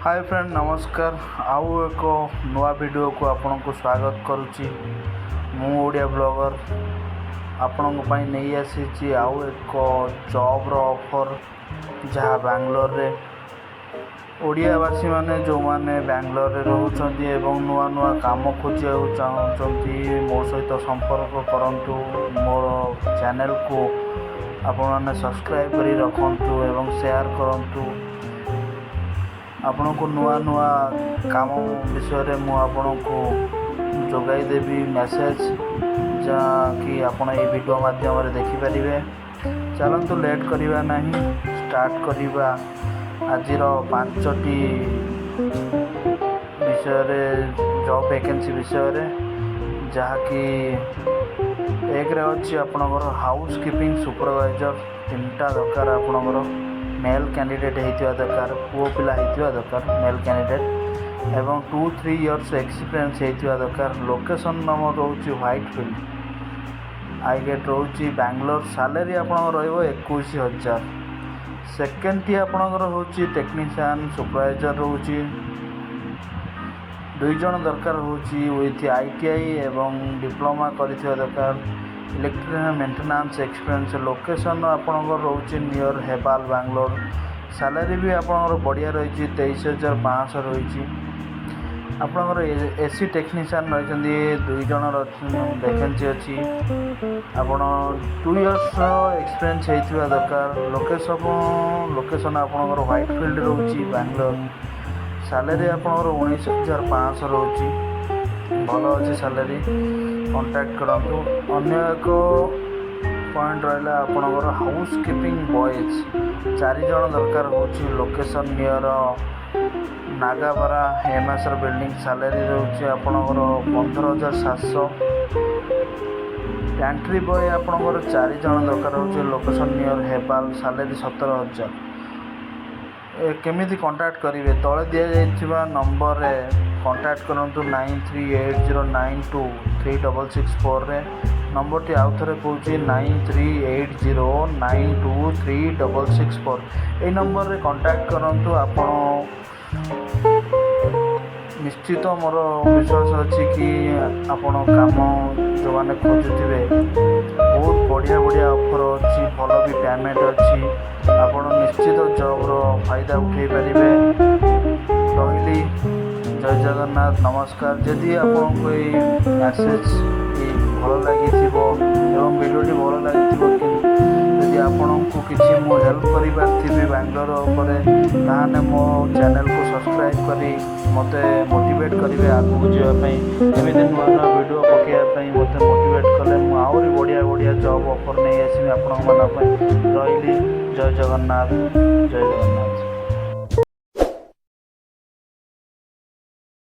ହାଏ friend, ନମସ୍କାର। ଆଉ ଏକ ନୂଆ ଭିଡ଼ିଓକୁ ଆପଣଙ୍କୁ ସ୍ୱାଗତ କରୁଛି। ମୁଁ ଓଡ଼ିଆ ବ୍ଲଗର୍ ଆପଣଙ୍କ ପାଇଁ ନେଇ ଆସିଛି ଆଉ ଏକ ଜବ୍ର ଅଫର୍, ଯାହା ବାଙ୍ଗଲୋରରେ। ଓଡ଼ିଆବାସୀମାନେ, ଯେଉଁମାନେ ବାଙ୍ଗଲୋରରେ ରହୁଛନ୍ତି ଏବଂ ନୂଆ ନୂଆ କାମ ଖୋଜିବାକୁ ଚାହୁଁଛନ୍ତି, ମୋ ସହିତ ସମ୍ପର୍କ କରନ୍ତୁ। ମୋର ଚ୍ୟାନେଲକୁ ଆପଣମାନେ ସବସ୍କ୍ରାଇବ୍ କରି ରଖନ୍ତୁ ଏବଂ ସେୟାର କରନ୍ତୁ। ଆପଣଙ୍କୁ ନୂଆ ନୂଆ କାମ ବିଷୟରେ ମୁଁ ଆପଣଙ୍କୁ ଯୋଗାଇ ଦେବି ମେସେଜ୍, ଯାହାକି ଆପଣ ଏଇ ଭିଡ଼ିଓ ମାଧ୍ୟମରେ ଦେଖିପାରିବେ। ଚାଲନ୍ତୁ, ଲେଟ୍ କରିବା ନାହିଁ, ଷ୍ଟାର୍ଟ କରିବା ଆଜିର ପାଞ୍ଚଟି ବିଷୟରେ, ଜବ୍ ଭେକେନ୍ସି ବିଷୟରେ, ଯାହାକି ଏକରେ ଅଛି ଆପଣଙ୍କର ହାଉସ୍ କିପିଂ ସୁପରଭାଇଜର୍। ତିନିଟା ଦରକାର ଆପଣଙ୍କର। ମେଲ୍ କ୍ୟାଣ୍ଡିଡେଟ୍ ହେଇଥିବା ଦରକାର, ପୁଅ ପିଲା ହେଇଥିବା ଦରକାର ମେଲ୍ କ୍ୟାଣ୍ଡିଡେଟ୍ ଏବଂ 2-3 ଇୟର୍ସ ଏକ୍ସପିରିଏନ୍ସ ହେଇଥିବା ଦରକାର। ଲୋକେସନ୍ ନମ୍ବର ରହୁଛି ହ୍ୱାଇଟ୍ ଫିଲ୍ଡ I gate ରହୁଛି ବାଙ୍ଗଲୋର। ସାଲେରୀ ଆପଣଙ୍କର ରହିବ 21,000। ସେକେଣ୍ଡଟି ଆପଣଙ୍କର ହେଉଛି ଟେକ୍ନିସିଆନ୍ ସୁପରଭାଇଜର୍ ରହୁଛି। ଦୁଇ ଜଣ ଦରକାର ହେଉଛି, ୱିଥ୍ ITI ଏବଂ ଡିପ୍ଲୋମା କରିଥିବା ଦରକାର, ଇଲେକ୍ଟ୍ରିକାଲ୍ ମେଣ୍ଟେନାନ୍ସ ଏକ୍ସପିରିଏନ୍ସ। ଲୋକେସନ୍ ଆପଣଙ୍କର ରହୁଛି ନିୟର ହେବାଲ, ବାଙ୍ଗଲୋର। ସାଲାରୀ ବି ଆପଣଙ୍କର ବଢ଼ିଆ ରହିଛି, 23,500 ରହିଛି। ଆପଣଙ୍କର ଏସି ଟେକ୍ନିସିଆନ୍ ରହିଛନ୍ତି, ଦୁଇ ଜଣ ଭେକେନ୍ସି ଅଛି। ଆପଣ 2 ଇୟର୍ସର ଏକ୍ସପିରିଏନ୍ସ ହେଇଥିବା ଦରକାର। ଲୋକେସନ୍ ଆପଣଙ୍କର ହ୍ୱାଇଟ୍ ଫିଲ୍ଡ ରହୁଛି, ବାଙ୍ଗଲୋର। ସାଲାରୀ ଆପଣଙ୍କର 19,500 ରହୁଛି। ଭଲ ଅଛି ସାଲାରୀ, କଣ୍ଟାକ୍ଟ କରନ୍ତୁ। ଅନ୍ୟ ଏକ ପଏଣ୍ଟ ରହିଲା ଆପଣଙ୍କର ହାଉସ୍ କିପିଂ ବଏଜ୍, ଚାରି ଜଣ ଦରକାର ହେଉଛି। ଲୋକେସନ୍ ନିୟର ନାଗାଭାରା ଏମ୍ଏସ୍ର ବିଲ୍ଡିଂ। ସାଲାରୀ ରହୁଛି ଆପଣଙ୍କର 15,700। ପ୍ୟାଣ୍ଟ୍ରି ବୟ ଆପଣଙ୍କର ଚାରି ଜଣ ଦରକାର ହେଉଛି। Location near Hebbal, salary 17,000। କେମିତି କଣ୍ଟାକ୍ଟ କରିବେ? ତଳେ ଦିଆଯାଇଥିବା ନମ୍ବରରେ କଣ୍ଟାକ୍ଟ କରନ୍ତୁ, 9380923664ରେ। ନମ୍ବରଟି ଆଉ ଥରେ କହୁଛି, 9380923664। ଏଇ ନମ୍ବରରେ କଣ୍ଟାକ୍ଟ କରନ୍ତୁ ଆପଣ। ନିଶ୍ଚିତ ମୋର ବିଶ୍ୱାସ ଅଛି କି ଆପଣ କାମ ଯେଉଁମାନେ ଖୋଜୁଥିବେ, ବହୁତ ବଢ଼ିଆ ବଢ଼ିଆ ଅଫର୍ ଅଛି, ଭଲ ବି ପେମେଣ୍ଟ ଅଛି। ଆପଣ ନିଶ୍ଚିତ ଜବ୍ର ଫାଇଦା ଉଠାଇ ପାରିବେ। ରହିଲି, ଜୟ ଜଗନ୍ନାଥ, ନମସ୍କାର। ଯଦି ଆପଣଙ୍କୁ ଏଇ ମେସେଜ୍ ଭଲ ଲାଗିଥିବ ଏବଂ ଭିଡ଼ିଓଟି ଭଲ ଲାଗିଥିବ, ଯଦି ଆପଣଙ୍କୁ କିଛି ମୁଁ ହେଲ୍ପ କରିପାରିଥିବି ବାଙ୍ଗଲୋର ଉପରେ, ତାହେଲେ ମୋ ଚ୍ୟାନେଲକୁ ସବସ୍କ୍ରାଇବ୍ କରି ମୋତେ ମୋଟିଭେଟ୍ କରିବେ ଆଗକୁ ଯିବା ପାଇଁ। ଏମିତି ନୂଆ ନୂଆ ଭିଡ଼ିଓ ପକାଇବା ପାଇଁ ମୋତେ ମୋଟିଭେଟ୍ କଲେ ମୁଁ ଆହୁରି ବଢ଼ିଆ ବଢ଼ିଆ ଜବ୍ ଅଫର୍ ନେଇ ଆସିବି ଆପଣଙ୍କମାନଙ୍କ ପାଇଁ। ରହିଲି, ଜୟ ଜଗନ୍ନାଥ, ଜୟ ଜଗନ୍ନାଥ।